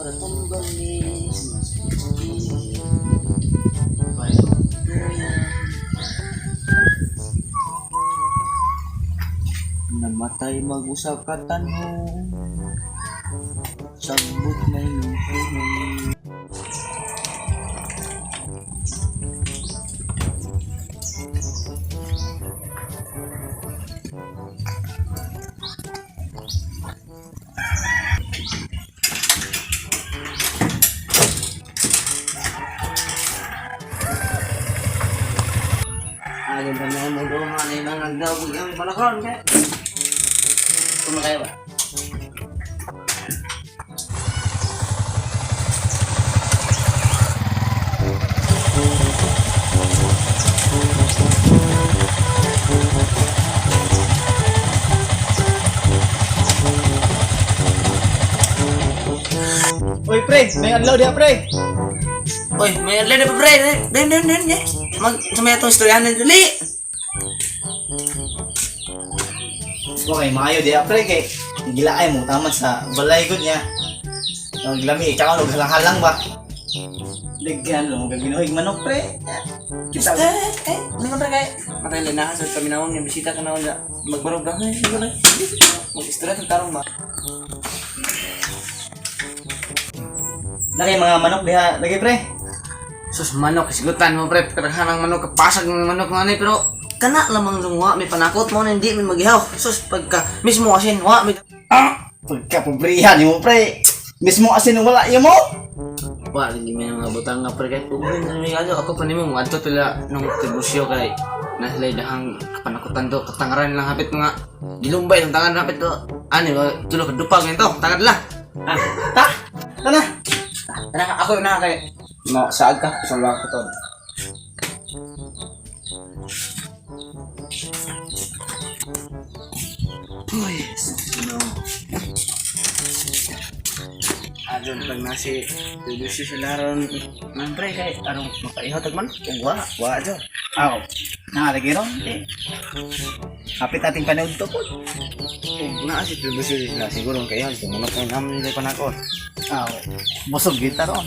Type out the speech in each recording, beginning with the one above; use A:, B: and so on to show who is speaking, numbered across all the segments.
A: Para tumbang ni Namatay mag-usap ka tanong. Sagbot may nung. Alin pa naman mo doon, ano yung nagdaw ang balakon kay. Kumakayo ba?
B: Uy, pre, may adlaw diha, pre.
A: Oy, may adlaw na pa, pre. Den den den den. Mag sa may atong istoryahan dali.
B: Okay, maayo diha, pre, kay gilaay mo taman sa balay gud niya. Naglami ikaw og halang-halang ba. Daghan lo gaginohig manok, pre. Kita
A: Eh, eh, ano ka pre kay? Matay lang na sa paminawang nga bisita ka na wala. Magbarog ra eh, siguro. Mag-istorya tong tarong ba?
B: Na kay mga manok diha lagi, pre.
A: Sus, manok isgutan mo, pre, kadaghan ang manok, kapasag ng manok nga ni, pero kana lamang lungwa may panakot mo na hindi may magihaw. Sus, pagka mismo asin wa may
B: Ah, pagkapobrihan mo, pre. Mismo asin wala imo.
A: Wa lagi may mga butang nga, pre, kay pobre na may adyo ako pa nimo ngadto tila nung Tiburcio kay nasilay dahang panakutan do katangaran lang hapit mga gilumbay ang tangan hapit do ani ba tulo ka dupag nito tangad la.
B: Ah, ta. Tana.
A: Tara, ako na kay ma saag ka sa lang ko to. Uy, no. Adon pag nasi Tiburcio sila ron man, pre, kay arong makaihaw tag man ug wa wa jud.
B: Aw. Na lagi ron. Eh. Hapit ating panood to po.
A: Ug naa si Tiburcio sila siguro kay ihaw sa manok kay naman nila panakot.
B: Aw. Busog kita ron.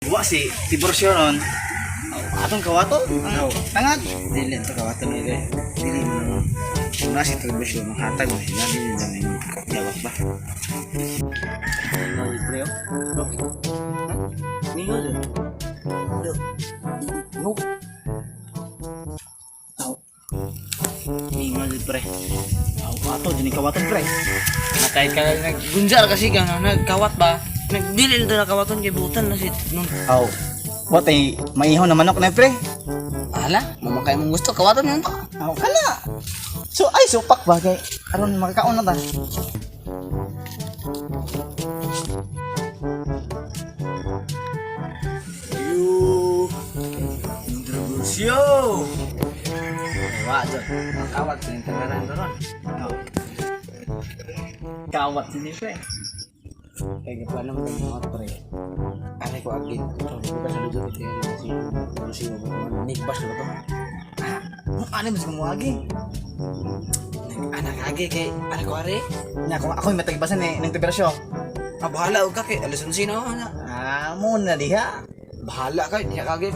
B: Wa si Tiburcio ron. Aw, atong kawato. Aw, tangad.
A: Dili to kawaton nila. Dili mo naman. Kung nasi Tiburcio manghatag mo sila dili na may jawab ba. Ano pre, oh? Ningo do.
B: No. Aw,
A: Ningo do, pre.
B: aw, ato din kawaton, pre.
A: Matay ka naggunjar kasi ka na nagkawat ba? Nagdili na to nakawaton kay butan na si nung
B: Aw. What ay maihaw na manok na, pre.
A: Ala, mamakay mong gusto kawaton yun to.
B: Aw, kana. So ay supak ba kay aron makakaon na ta.
A: Yo. Tiburcio. Wa do. Makawat sa tangaran ron.
B: Aw. Kawat sini, pre.
A: Kay gaplano mo kay mga pre. Ani ko agin. Di ba sa lujo kay si Tiburcio ba to? Nigbas na ba to?
B: Ano mo sa kumuagi?
A: Anak agi kay anak ko ari.
B: Nya ako ako'y matagbasan eh ng Tiburcio.
A: Ah, bahala og ka kay alas 11 na ana.
B: Ah, mo na diha.
A: Bahala kay diha kagi.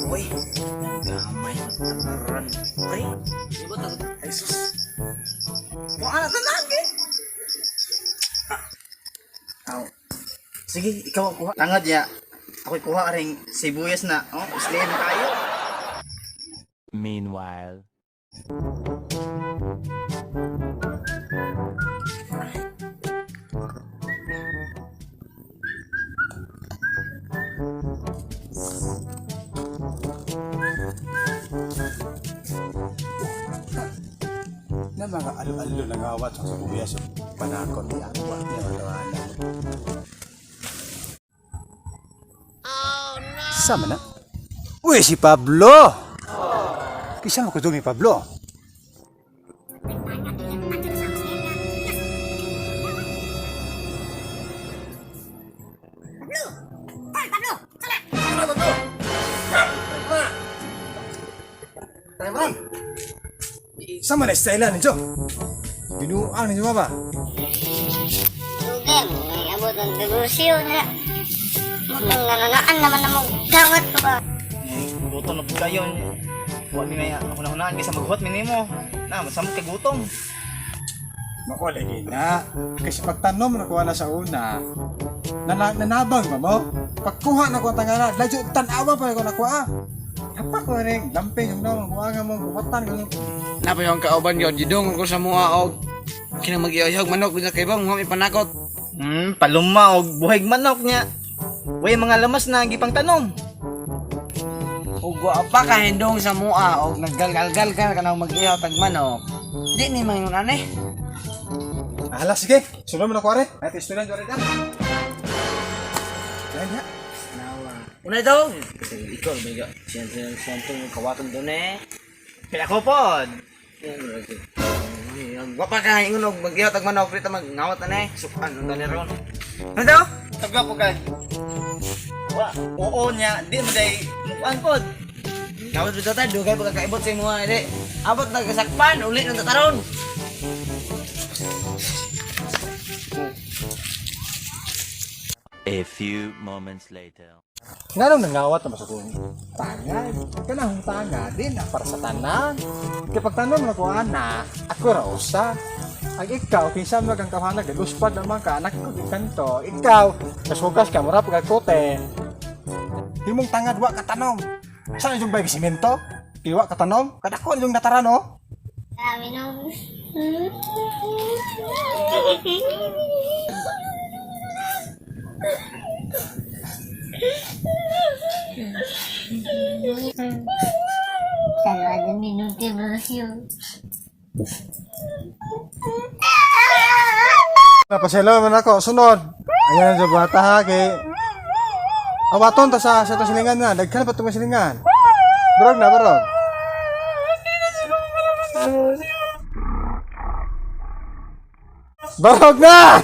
A: Uy, gamay magtakaran. Pre, di ba tag
B: Ay sus. Wa ana tanan eh. Aw. Sige, ikaw ang kuha. Tangad ya. Ako'y kuha ring sibuyas na. Oh, slim kayo.
C: Meanwhile.
D: Na mga alo-alo nangawat sa sibuyas panakot ni agwa niya matawanan. Sama na. Uy, si Pablo! Kisa mo ko ni Pablo. Sa man style ninyo? Binuang ninyo ba?
C: Dugay mo, may abot ng diborsyo na. Mukhang nananaan naman na mong dawat ko ba?
B: Eh, gutom na pud kayo. Wa mi may hunahunaan kaysa maghuwat mi nimo. Na, masamot kay gutom.
D: Mako lagi na. Kasi pagtanom na kuha na sa una, nanabang ba mo? Pagkuha na ko ang tangana, ladyo tanawa pa ko nakuha. Kapak ko rin, lamping yung naman, kuha nga mo, kumatan ko.
A: Napa yung kauban yun, gidong ko sa mua og kinang mag-iayog manok bisa kay bang may panakot.
B: Paluma og buhay manok niya. Way mga lamas na gipang tanom.
A: Ug wa pa kahindong sa mua og naggalgalgal ka kanang mag-ihaw tag manok. Di ni mangon ani.
D: Ala, sige, sunod mo na kuha rin. Ay, student, kuha rin ka. Ayan, ya.
A: Una daw. Ikaw ba ga? Siya siya siya tong kawaton doon eh.
B: Kaya ako pod.
A: Wa pa ka ingon og mag-ihaw tag manok dito magngawat ani. Sukan unta ni ron. Ano daw?
B: Taga po kag. Wa, oo niya, di mo day mukuan pod.
A: Gawat ba ta dugay pa kakaibot sa imuha di. Abot nagkasakpan uli nang tataron.
E: A few moments later.
D: Nga nung nangawat na masukong tanga, kanang tanga din na para sa tanan. Kaya pagtanom na kuha na, ako ra usa. Ang ikaw, kinsa man kang kahanag, galuspad naman ka, anak ko kanto. Ikaw, kasukas ka, mura pagkakote. Himong tangad, wa katanom. Saan yung bay simento? Iwa katanom? Kadako yung nataran, oh.
C: Dami nung... Salvado minuto diborsyo.
D: Napaselo man ako, sunod. Ayan sa bata ha, kay... Awaton ta sa itong silingan na, daghan pa itong silingan. Barog na, barog. Barog na!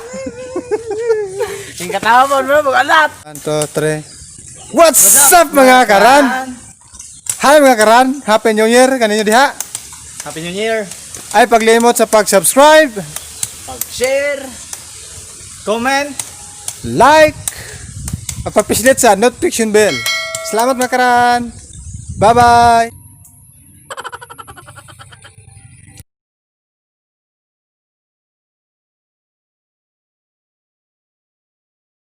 A: Sing katawa mo bro, mag-alat.
D: 1, 2, 3. What's up mga karan? Hi mga karan, Happy New Year kaninyo diha.
B: Happy New Year.
D: Ay paglimot sa pag-subscribe,
A: Pag-share.
B: Comment.
D: like, at pagpislit sa notification bell. Salamat mga karan. Bye-bye!